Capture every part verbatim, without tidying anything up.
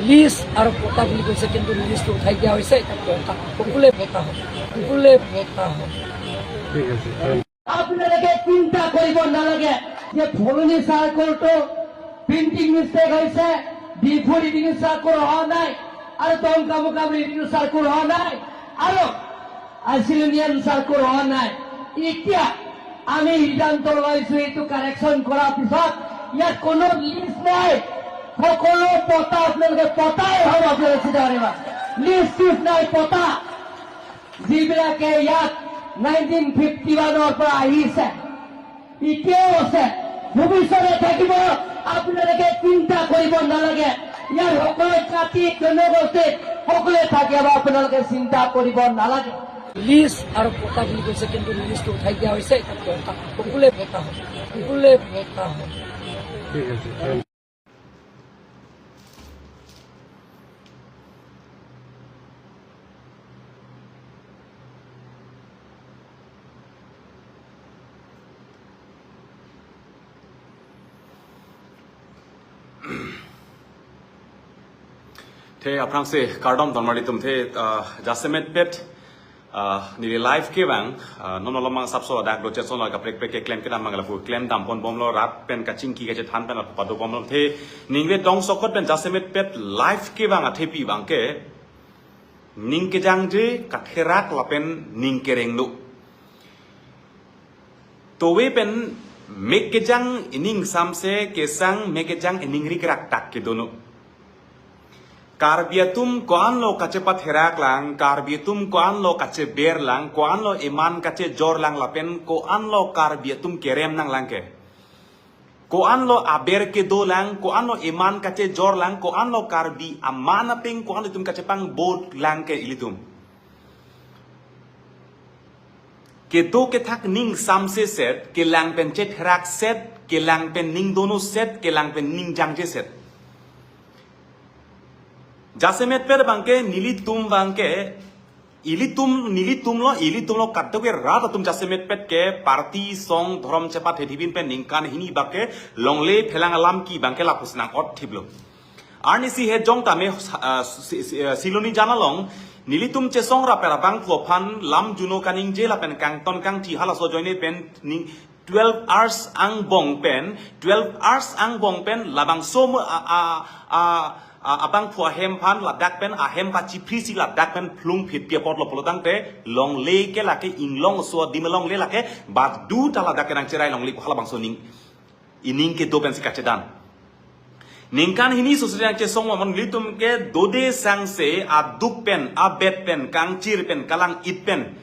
লিজ আৰু পটা বুলি কৈছে, কিন্তু লিজটো উঠাই দিয়া হৈছে। এতিয়া পটা, সকলোৱে পটা হ'ব, সকলোৱে পটা হ'ব। আপোনালোকে চিন্তা কৰিব নালাগে যে ফলনি চাৰ্কলটো প্ৰিণ্টিং মিষ্টেক হৈছে, ডিফু ৰিভিনিউ চাৰ্কল অহা নাই আৰু দমকামুকাম ৰিভিনিউ চাৰ্কল অহা নাই আৰু আছিলিনিয়ান চাৰ্কল অহা নাই। এতিয়া আমি সিদ্ধান্ত লৈছো, এইটো কাৰেকশ্যন কৰাৰ পিছত ইয়াত কোনো লিজ নাই, সকলো পটা আপোনালোকে পটাই হ'ব, আপোনালোকে চিন্তা কৰিব। লিজ চিজ নাই, পটা। যিবিলাকে ইয়াত নাইনটিন ফিফটি ওৱানৰ পৰা আহিছে, এতিয়াও আছে, ভৱিষ্যতে থাকিব, আপোনালোকে চিন্তা কৰিব নালাগে। ইয়াৰ সকলো জাতি জনগোষ্ঠী সকলোৱে থাকিব, আপোনালোকে চিন্তা কৰিব নালাগে। লিজ আৰু পটা বুলি কৈছে, কিন্তু লিজটো উঠাই দিয়া হৈছে। এতিয়া পটা, সকলোৱে পটা হ'ব, সকলোৱে পটা হ'ব। ঠিক আছে। The aphrangsi kardom donmar ilitum the, ah, jasemet pet, ah, neli live kevang, ah, non alam mang sapso dak do chesonlo kaprek prek keklem kedam mang lapu klem dam pon bomlo, rat pen kachingki kachethan pen lapu pado bomlo the, ningve tong sokot pen jasemet pet live kevang athepi abangke ning kejangje, katherak lapen ning kereng do. Tove pen mek kejang ining samse kesang mek kejang ining rikrak tak kedo no. Karbi atum ko-anlo kachepatherak lang, Karbi atum ko-anlo kacheber lang, ko-anlo iman kachejor lang lapen ko-anlo Karbi atum kerem nanglang ke. Ko-anlo aber kedo lang, ko-anlo iman kachejor lang, ko-anlo Karbi aman apeng, ko-anlo itum kachepangbot lang ke ilitum. Kedo kethak ning samse set, kelang pen chetherak set, kelang pen ning dono set, kelang pen ning jangje set. Jasemet pet abangke nelitum abangke, ilitum, nelitumlo, ilitumlo kadokave rat atum jasemet pet ke party song dhorom chepathethibin pen ningkan hini abangke longle phelang alam ke abangke lapusi nang-ot thiplo. Arnisi he jong tame, ah, si, si, ah, Siloni jan along nelitum chesong rap-er abangphu aphan lam juno kaningje lapen kangton kangthi halaso ajoine pen ning twelve hours angbong pen, twelve hours angbong pen labangso mo-, a, a, a, a, abangphu ahem aphan ladak pen ahem pachiphrisi ladak pen phlung phit pi apotlo pulotangte longle ke lake inglongso adim longle lake badu ta ladak ke nangcherai longle pu halabangso ning, ining kedo pensi kachedan. Ningkan hini sosri nangchesong mamon ilitum ke dode sangse aduk pen, abet pen, kangchir pen, kalang-it pen,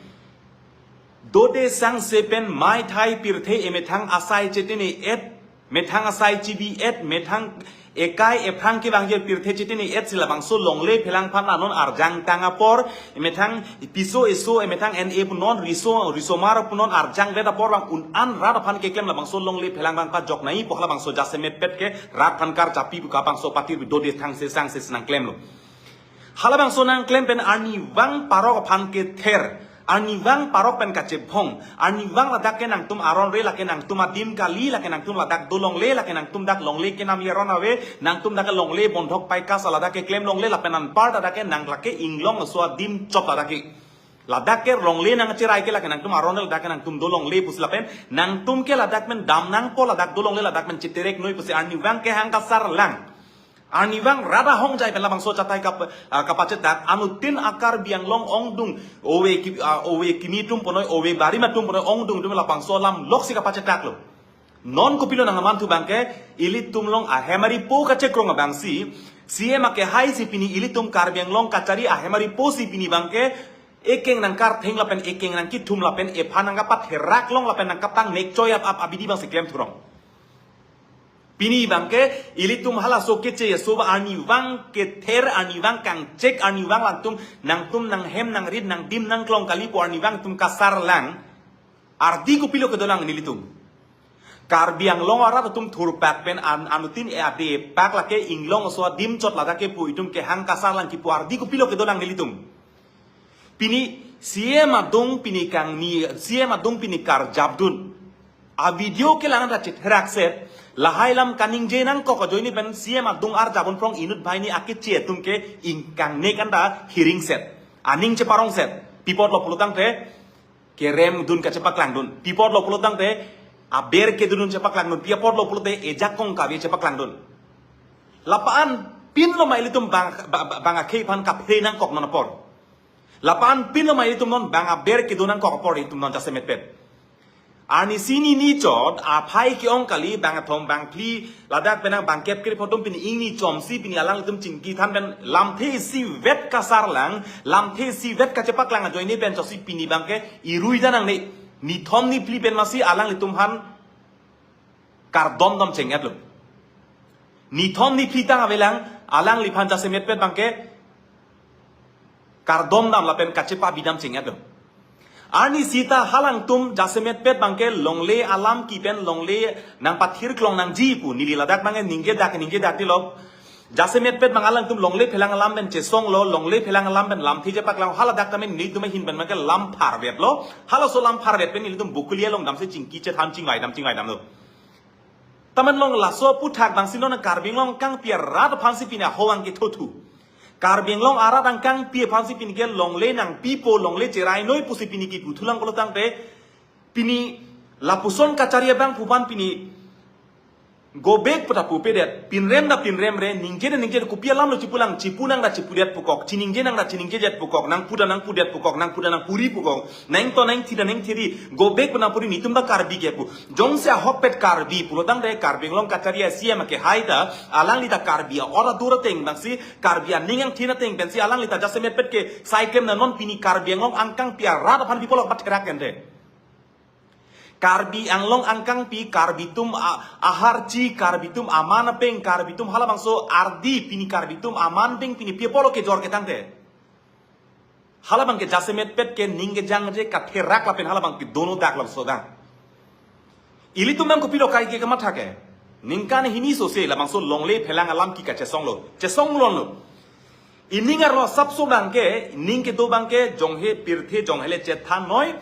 dode sangse pen maithai pirthe emethang asai chetene et, methang asai chibi et, methang ekai ephrang kevangji pirthe chetene et si labangso longle phelang aphan anon arjang tang apor, emethang piso eso, emethang N A punon, riso, risomar punon arjang vet apor abang un-an rat aphan keklem labangso longle phelang abang pajok nai pu halabangso jasemet pet ke rat aphan karjapi pu kapangso patir dode sangse sangse nangklemlo. Halabangso nangklem pen arnivang parok aphan kether, arnivang parok pen kachebhong, arnivang ladak ke nangtum aron re lake nangtum adim kali, lake nangtum ladak do longle, lake nangtum dak longle kenam yaron ave, nangtum dak longle bondhok paikas ladak keklem longle lapen anpar ladak ke nang lake inglongso adim chot ladak ke. Ladak ke longle nangcherai ke lake nangtum aron ladak ke nangtum do longle pusi lapen nangtum ke ladak pen dam nangpo ladak do longle ladak pen cheterek noi pusi arnivang kehang kasar lang. Arnivang rat ahongjai pen labangso achatai kap-, ah, kapachetak, anuttin a-Karbi Anglong ongdung, ove ki-, ah, ove kimi atum punoi, ove barim atum punoi, ongdung atum labangso alam loksi kapachetaklo. Non kopilo nangmanthu abangke, ilitum along ahem aripo kachekrong abangsi, C M akehai si pini ilitum Karbi Anglong kachari ahem aripo si pini abangke, ekeng nangkartheng lapen ekeng nangkithum lapen ephan nangkapatherak long lapen nangkapangnek choi ap ap abidi abangsi klem thurong. Pini abangke ilitum halaso keche aso ba arnivang kether, arnivang kangchek, arnivang latum nangtum nanghem nangrit nangdim nangklong kali pu arnivang atum kasar lang. Ardi kopilo kedolang nelitum. Karbi Anglong arat atum thurpak pen an-, anuttin e ade pak lake inglongso adim chot ladak ke pu itum kehang kasar lang kipu ardi kopilo kedolang nelitum. Pini C M adung pini kangni, C M adung pini karjapdun. A video kelang anta chetherak set, lahai lam kaningje nangkok ajoine pen C M adung arjabon prong inut banghini akeche atum ke ingkang nek anta hiring set, aning cheparong set. Pi apotlo pulotangte kerem dun kachepaklangdun. Pi apotlo pulotangte aber kedodun chepaklangdun. Pi apotlo pulote ejakong kave chepaklangdun. Lapu-an pinlo ma ilitum bang, ba- ba- bang akhei aphan kaphere nangkok non apor. Lapu-an pinlo ma ilitum non bang aber kedo nangkok apor ilitum non jasemetpet. Arnisi nini chot aphai ke-ong kali, bangkethom bangphli ladak penang bangkep kre photum pini ingni chomsi pini alanglitum chingki than pen lamthe isivet kasarlang, lamthe isivet kachepaklang ajoine pen choksi pini abangke irui danang ne. Nithom niphli pen masi alanglitum aphan kardom dam cheng-etlo. Nithom niphli tang avelang, alangliphan jasemetpet abangke kardom dam lapen kachepabi dam cheng-etlo. Arnisi ta halangtum jasemetpet abangke longle alam kipen longle nangpathirklong nangji pu neli ladak abangke ningjedak ningjedak tilo. Jasemetpet abang alangtum longle phelang alam pen chesonglo, longle phelang alam pen lamthe chepaklang, haladak tame nelitum ahin pen abangke lam pharvetlo. Halaso lam pharvet pen nelitum Bokolia along damsi chingki chethan chingvai dam chingvai damlo. Taman long laso aputhak bangsi non Karbi Anglong angkangpi arat aphansi pini ahong kethothu. Karbi Anglong arat angkangpi aphansi pini ke longle nangpipo, longle cherai noi pusi pini kipu thulang pulotangte pini lapuson kachari abang pu aphan pini go back pu ta pupedet, pinrem ta pinremre, ningje ta ningje, kopi alamlo chipulang, chipu nang ta chipudet pukok, chiningje nang ta chiningjedet pukok, nangpu ta nangpudet pukok, nangpu ta nangpuri pukok, nangto nangthi ta nangthiri, go back pu nangpuri, nelitum ta Karbi ke pu. Jongsi ahokpet Karbi pulotangte Karbi Anglong kachari a C M akehai ta, alangli ta Karbi a-or adur ateng bangsi, Karbi aning angthin ateng pensi alangli ta jasemetpet ke sai klem na non pini Karbi Anglong angkangpi arat aphan pi apotlo patherak ente. Karbi Anglong angkangpi, Karbi atum a- aharchi, Karbi atum aman apeng, Karbi atum halabangso ardi pini Karbi atum aman apeng pini pi apotlo kejor ketangte. Halabangke jasemetpet ke ning kejangje katherak lapen halabangke dono dak lam sodang. Ilitum abang kopilo kaike kamatha ke. Ningkan hini sose labangso longle phelang alam ki kachesonglo. Chesong lonlo. Ining arlo asapso abangke, ning kedo abangke, jonghe pirthe, jonghele chethan noi,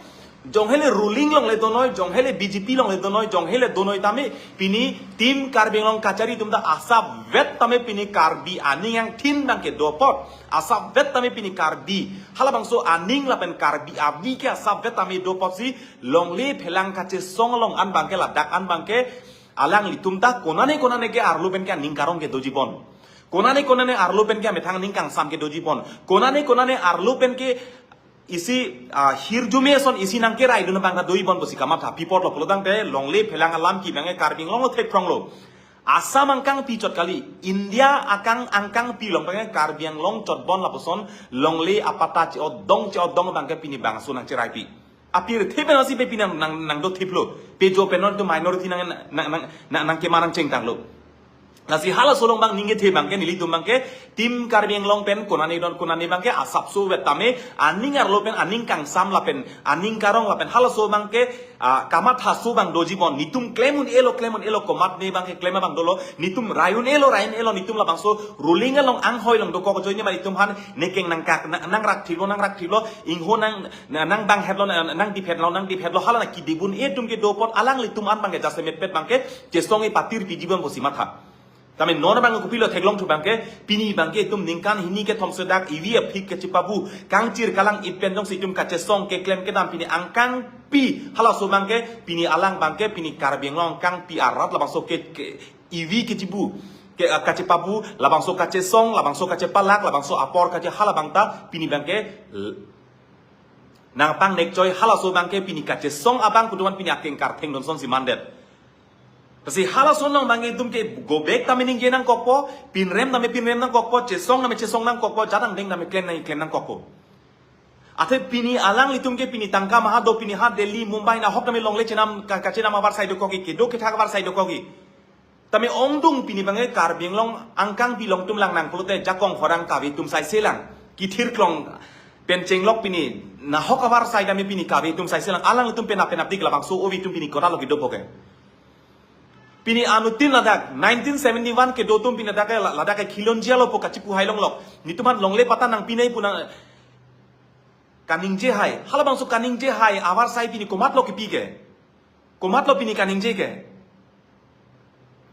jonghele ruling longle do noi, jonghele B J P longle do noi, jonghele do noi tame, pini Team Karbi Anglong kachari atum ta asapvet tame pini Karbi aning angthin abangke do apot, asapvet tame pini Karbi, halabangso aning lapen Karbi avi ke asapvet tame do apotsi, longle phelang kachesong along an abangke ladak an abangke, alanglitum ta konane konane ke arlo pen ke aning karong kedoji bon. Konane konane arlo pen ke amethang aning kangsam kedoji bon. Konane konane arlo pen ke isi, ah, hirjume ason isi nangkeraidun abang ta doji bon pusi kamatha. Pi apotlo pulotangte longle phelang alam ki abangke Karbi Anglong lo thekpronglo. Assam angkangpi chot kali, India akang angkangpi along abangke Karbi Anglong chot bon lapuson longle apatta che-odong che-odong abangke pini bangso nangcheraipi. Apirthe pen asi pe pi nang nang nangdothiplo. Pe jo pen non to minority nang nang nang nang nangkemanang chengtanglo. Lasi halaso along abang ning kethe abangke nelitum abangke Team Karbi Anglong pen konane don konane abangke asapso vet tame aning arlo pen aning kangsam lapen aning karong lapen halaso abangke, ah, kamathaso abang doji bon nelitum klem un-elo klem un-elo komatne abangke klem abang dolo nelitum rai un-elo rai un-elo nelitum labangso ruling along anghoi along dokok ajoine ma nelitum aphan nekeng nangkak nang- nangrakthiplo nangrakthiplo ingho nang na- nang bang hetlo na- nang dip hetlo nang dip hetlo hala na kidibun etum kedo apot alanglitum an abangke jasemetpet abangke chesong-i patir piji bon pusi matha. Tame non abang kopilo theklongthu abangke pini abangke itum ningkan hini kethom sedak ivi aphik kechepabu kangchir kalang-it pen jongsi itum kachesong keklem kedam pini angkangpi halaso abangke pini alang abangke pini Karbi Anglong angkangpi arat labangso ke, ke ivi kechibu ke kachepabu labangso kachesong labangso kachepalak labangso apor kache halabang ta pini abangke l- nangpang nekchoi halaso abangke pini kachesong abang kuduman pini akeng kartheng donson si mandet. Lasi halaso along abangke itum ke go back tame ningje nangkokpo, pinrem tame pinrem nangkokpo, chesong tame chesong nangkokpo, jadang deng tame klem nang klem nangkokpo. Athe pini alanglitum ke pini tangka maha do pini ha Delhi, Mumbai nahok tame longle chenam ka- kachenam avarsai dokokji, kedo kethak avarsai dokokji. Tame ongdung pini abangke Karbi Anglong angkangpi along atum lang nang pulote jakong horang kave atum saiselang. Kithirklong pen chenglok pini nahok avarsai tame pini kave atum saiselang alanglitum penap penapdik labangso ove atum pini kota lo kedo poke. Pini anuttin ladak nineteen seventy-one kedo atum pini ladak ke ladak ke khilonjia lo po kachipu hai longlok. Nelitum aphan longle patta nangpi nai pu nang kaningje hai. Halabangso kaningje hai avarsai pini komatlo kipi ke. Komatlo pini kaningje ke?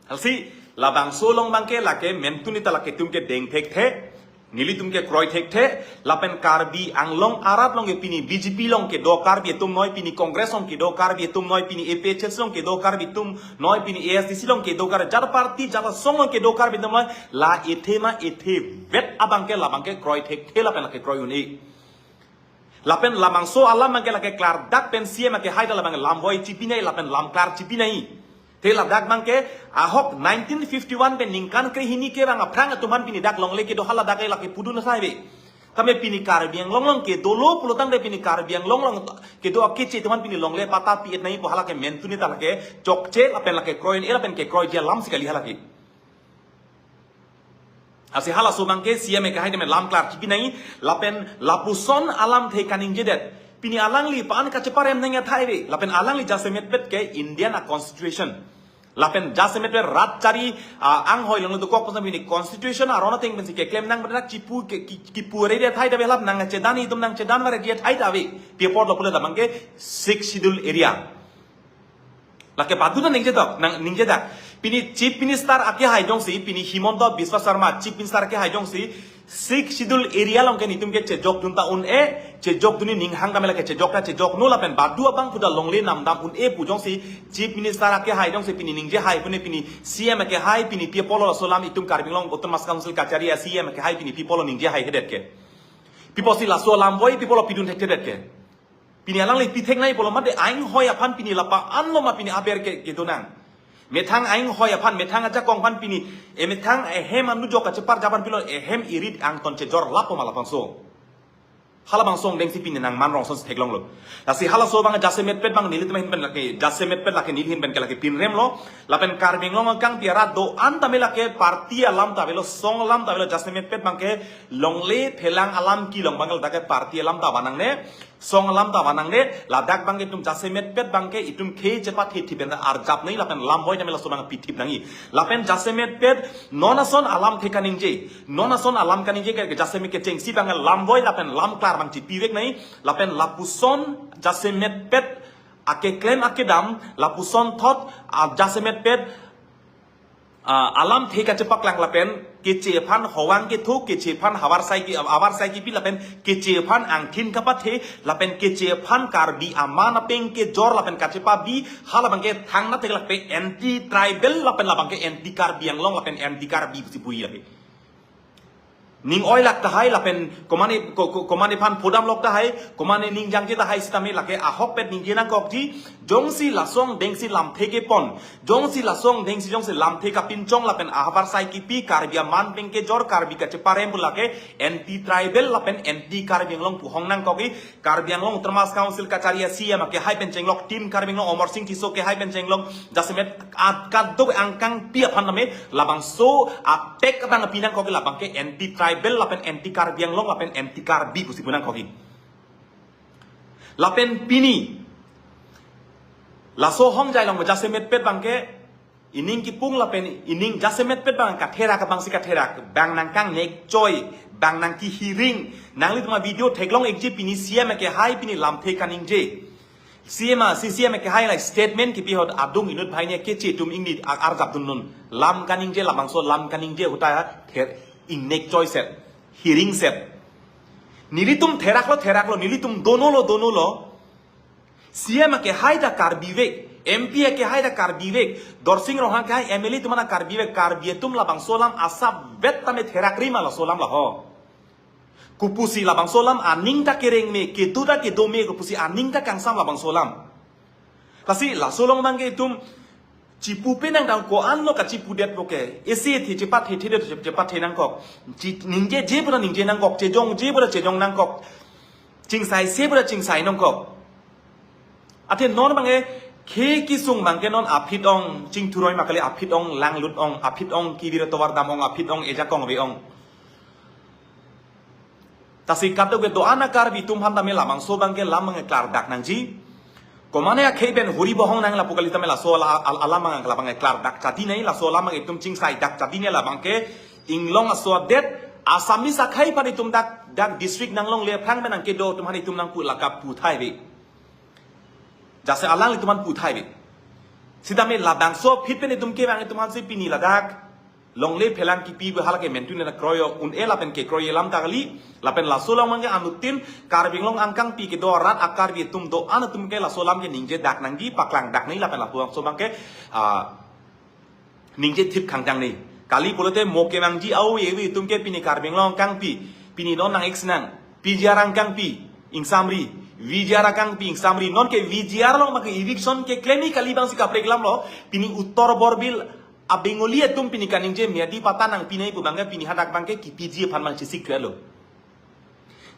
Halasi labangso along abangke lake mentuni ta lake itum ke deng thekthe, nelitum ke kroi thekthe, lapen Karbi Anglong arat along ke pini B J P along kedo Karbi atum noi, pini Congress along kedo Karbi atum noi, pini A P H L C along kedo Karbi atum noi, pini A S D C along kedo Karbi, jat party jat asong along kedo Karbi atum noi, la ethe ma ethe vet abangke labangke kroi thekthe lapen lake kroi un-e. Lapen labangso alam abangke lake klardak pen C M akehai ta labang lamvoi chipinai lapen lamklar chipinai. Te ladak abangke ahok nineteen fifty-one pen ningkan krehini kevang aphrang atum aphan pini dak longle kedo haladak ke lake pudun asai ave. Tame pini Karbi Anglong along kedolo pulotangte pini Karbi Anglong along kedo akeche atum aphan pini longle patta pi-et nangjipo, halake mentuni ta lake chokche lapen lake kroi un-e lapen kekroiji alam si kali halake. Lasi halaso abangke C M akehai tame lamklar chipinai lapen lapuson alamthe kaningjedet. Pini alangli pa-an kacheparem nangji athai ave lapen alangli jasemetpet ke Indian a constitution lapen jasemetpet rat chari, ah, anghoi along dokok pasang pini constitution aron ateng pensi keklem nang benak chipu ke, ki, kipu rede athai ta belap nang chedan itum nang chedan mare dia athai ta ave. Pi apotlo pule ta abangke Sixth Schedule area. Lake padu na ningjedak, nang ningjedak. Pini Chief Minister akehai jongsi, pini Himanta Biswa Sarma, Chief Minister akehai jongsi, Sixth Schedule area along ke nelitum ke chejokdun ta un-e, chejokdun ni ninghang tame lake chejok ta chejoknon lapen badu abang puda longle namdam un-e pu jongsi, Chief Minister akehai jongsi pini ningjehai pune pini C M akehai pini pi apotlo laso alam itum Karbi Anglong Autonomous Council kachari a C M akehai pini pi apotlo ningjehaihaidet ke. Pi apotsi laso alamvoi pi apotlo pidun thekthedet ke. Pini alangli pithek nangjipo lo mate ainghoi aphan pini lapa-anlo ma pini aber ke, kedonang. Methang ainghoi aphan, methang ajakong aphan pini, e methang ehem anujok kachepar jaban pilo ehem irit angton chejor lapo ma labangso. Halabangso angdengsi pini nang man rongson si theklonglo. Lasi halaso abang jasemetpet abang nelitum ahin pen lake, jasemetpet lake neli ahin pen ke lake pinremlo. Lapen Karbi Anglong akangpi arat do-an tame lake party alam ta avelo, song alam ta avelo, jasemetpet abangke longle thelang alam kelong abang ladak ke party alam ta vanangne. Song alam ta vanangne, ladak abangke itum jasemetpet abangke itum khei chepathe thip pen arjap nangji lapen lamvoi tame laso abang pithip nangji. Lapen jasemetpet non ason alamthe kaningje, non ason alam kaningje ke jasemet kechengsi abang lamvoi lapen lamklar abang chipivek nangji, lapen lapuson jasemetpet akeklem akedam, lapuson thot, ah, jasemetpet ah, alamthe kachepaklang lapen keche aphan hovang kethu, keche aphan havar sai ki, havar sai kipi lapen keche aphan angthin kapathe lapen keche aphan Karbi aman apeng kejor lapen kachepabi, halabangke thangnathek lake anti tribal lapen labangke anti Karbi Anglong lapen anti Karbi pusi puji lake. Ning oilak tahai lapen komane ko, ko, komane aphan phodamlok tahai, komane ning jangje tahai sitame lake ahokpet ningje nangkokji, jongsi laso angdengsi lamthe kepon, jongsi laso angdengsi jongsi lamthe kapinchong lapen ahavar sai kipi Karbi aman apeng kejor Karbi kacheparem pu lake anti tribal lapen anti Karbi Anglong pu hong nangkokji. Karbi Anglong Autonomous Council kachari a C M akehai pen chenglok, Team Karbi Anglong Amarsing Tisso akehai pen chenglok, jasemet at kadok angkangpi aphan tame labangso attack abang pi nangkokji, labangke anti tribal lapen anti Karbi Anglong lapen anti Karbi pusi pu nangkokji. Lapen pini laso hongjai along jasemetpet abangke ining kipung lapen ining jasemetpet abang katherak abangsi katherak, bang nangkangnek choi, bang nangkihiring, nanglitum avideo theklong-ikji pini C M akehai pini lamthe kaningje. C M a, si C M akehai la statement kipi ahut adung inut banghini keche atum ingni a, arjapdunnon. Lam kaningje labangso lam kaningje ahut ta ther ingnek choi set, hiring set. Nelitum theraklo theraklo, nelitum donolo donolo. C M akehai ta Karbi vek, M P akehai ta Karbi vek, Dorsing Ronghang akehai M L A atum ta Karbi vek, Karbi atum labangso alam asap vet tame therakri ma laso alam laho. Kopusi labangso alam aning ta kereng me, kedo ta kedo me, kopusi aning ta kangsam labangso alam. Lasi laso along abangke itum chipupe nangdang ko-anlo kachipudetpo ke. Isi thi chepathe thedet chep-, chepathe nangkok. Chi-, ningjeje pura ningje nangkok, chejongje pura chejong nangkok. Chingsaise pura chingsai nangkok. Athe non abangke khei kesung abangke non aphi ong, chingthuroi ma kali, aphi ong langlut ong, aphi ong kevir tovar dam ong, aphi ong ejakong ave ong. Lasi kadokave do-an a Karbi atum aphan tame labangso abangke lam abangke klardak nangji. Komane akhei pen huri bohong nang lapu kali tame laso ala, al-, alam abang labangke klardak chadi nai, laso alam abangke itum chingsaidak chadi nai, labangke inglong aso adet Assamese akhei aphan itum dak, dak district nanglongle aphrang pen nangkedo atum aphan itum nangpu laka pu thai ave. Jasemet alanglitum aphan pu thai ave. Sitame labangso aphi pen itum kevang itum aphansi pini ladak longle phelang kipi hala ke mentun na kroyo un-e lapen kekroi alam ta kali, lapen laso along abangke anuttin Karbi Anglong angkangpi kedo arat a-Karbi atum do-an atum ke laso alam ke ningje dak nangji, paklang dak nangji lapen laso abangke, ah, ningje thip khangjang nangji. Kali pulote mo kevangji a-o evi atum ke pini Karbi Anglong angkangpi, pini non nang-ik sinang, P G R angkangpi ingsamri, V G R angkangpi ingsamri, non ke V G R along abangke eviction keklem nangji kali abangsi kaprek alam lo, pini Uttar Borbil a-Bengali atum pini kaningje miyadi patta nangpi nangji pu abangke pini hadak abangke kipiji aphan abang chesik thulo.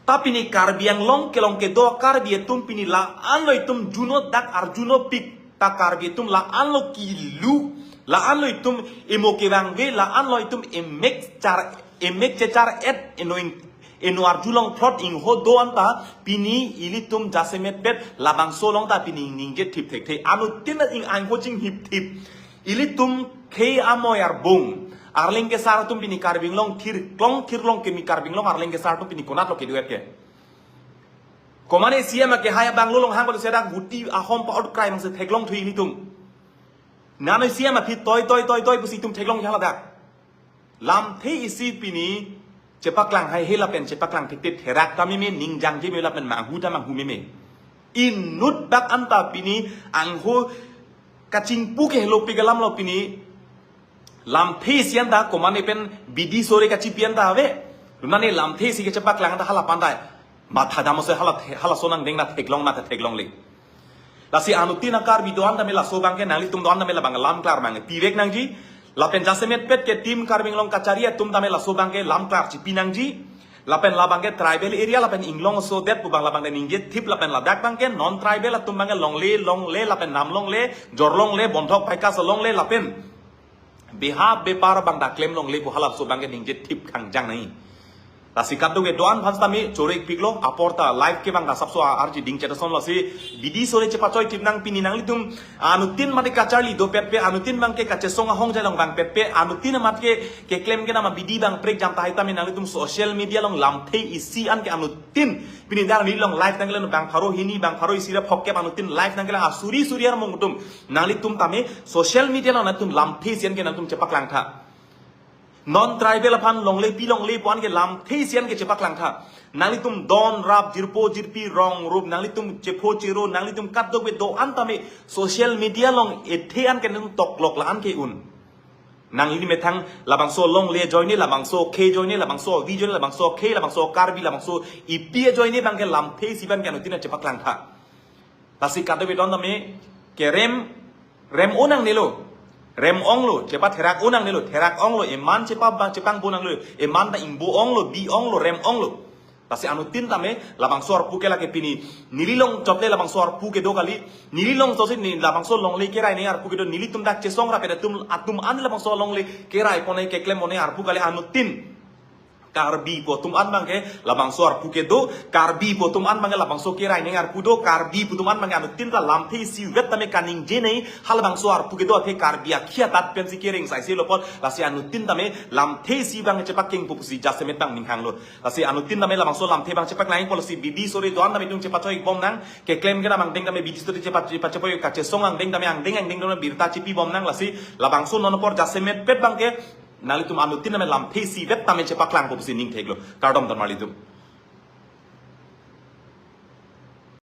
Ta pini Karbi Anglong kelong kedo Karbi atum pini la-an lo itum juno dak arjuno pik. Ta Karbi atum la-an lo kilu, la-an lo itum emo kevangve, la-an lo itum emek char, emek chechar et eno ing, eno arjulong plot ingho do-an ta pini ilitum jasemet pet labangso along ta pini ningje thip thekthe. Anuttin ing angho chinghip thip. Ilitum khei amoi arbung, arleng kesar atum pini Karbi Anglong thirklong thirklong kemi Karbi Anglong arleng kesar atum pini konat lo kedo-et ke. Komane C M ake hai abang lolong hang ko sedak guti ahom pa out crime angse theklong thui ilitum. Nano C M aphi toi toi toi toi pusi itum theklong haladak. Lamthe isi pini chepaklang haihe lapen chepaklang thekthek therak ta meme, ning jangje me lapen manghu ta manghu meme. Inut bak anta pini angho kachingpu ke helopik alam lo pini. Lamthe isi anta komane pen bidi sore kachipi anta ave. Lunane lamthe isi kechepaklang anta hala pandai. Matha dam ose hala the-, halaso nangdeng na theklong na theklongle. Lasi anuttin a-Karbi do-an tame laso abangke nanglitum do-an tame labang lam klar mang pivek nangji. Lapen jasemet pet ke team Karbi Anglong kachari atum tame laso abangke lam klar chipi nangji. Lapen labangke tribal area lapen inglong aso det pu abang labang ningje thip lapen ladak abangke non tribal atum abangke longle longle lapen nam longle, jor longle, bondhok paikas longle lapen beha bepar abang dak klem longle pu halaso abangke ningje thip khangjang nangji. Lasi kadokave do-an aphan sitame chorek piklo, apor ta live ke abang ta sapso a-, arji ding chetasonlo si bidi sore chepachoi thip nang pini nanglitum anuttin mate kacharli dopet pe, anuttin abangke kachesong ahongjai along vangpet pe, anuttin amat ke keklem ke nama bidi abang prekjam tahai tame nanglitum social media along lamthe isi an ke anuttin pini dak neli along live nangkelang bang pharo hini bang pharo isi ra phokep anuttin live nangkelang asuri suri armung atum nanglitum tame social media along nanglitum lamthe isi an ke nanglitum chepaklang tha. Non tribal aphan longle pi longle pu an ke lamthe isi an ke chepaklang tha. Nanglitum don rap jirpo jirpi rong rup nanglitum chepho chero nanglitum kadokave do-an tame social media along ethe an ke nanglitum toklok la an ke un. Nangli methang labangso longle ajoine, labangso khei ajoine, labangso avi ajoine, labangso khei, labangso Karbi, labangso ipi ajoine abangke lamthe isi abangke anuttin chepaklang tha. Lasi kadokave do-an tame kerem, rem-o nangnelo. Rem-onglo, chepatherak-o nangnelo, therak-onglo, eman chepa ba chepangbo nanglo, eman ta ingbo-onglo, bi-onglo, rem-onglo. Lasi anuttin tame labangso arpu ke lake pini neli along chotle labangso arpu kedo kali, neli along chosi ni labangso longle kerai ne arpu kedo, nelitum dak chesong rapet atum atum an labangso longle kerai pone keklem pone arpu kali anuttin. Karbi pu atum an abangke labangso arpu kedo, Karbi pu atum an abangke labangso kerai ne arpu do, Karbi pu atum an abangke anuttin ta lamthe isivet tame kaningje ne halabangso arpu kedo athe Karbi akhia tat pensi kereng saisi lo apot, lasi anuttin tame lamthe isi abang chepaklang po pusi jasemet abang ning hanglo. Lasi anuttin tame labangso lamthe abang chepaklang po lasi bidi sore do-an tame itum chepachoi bom nang, keklem ke nam angdeng tame bidi sore chepa-, chepachoi kachesong angdeng tame angdeng angdeng tame birta chipi bom nang, lasi labangso non apor jasemet pet abangke nanglitum anuttin tame lamthe isivet tame chepaklang po pusi ning theklo. Kardom tan marlitum.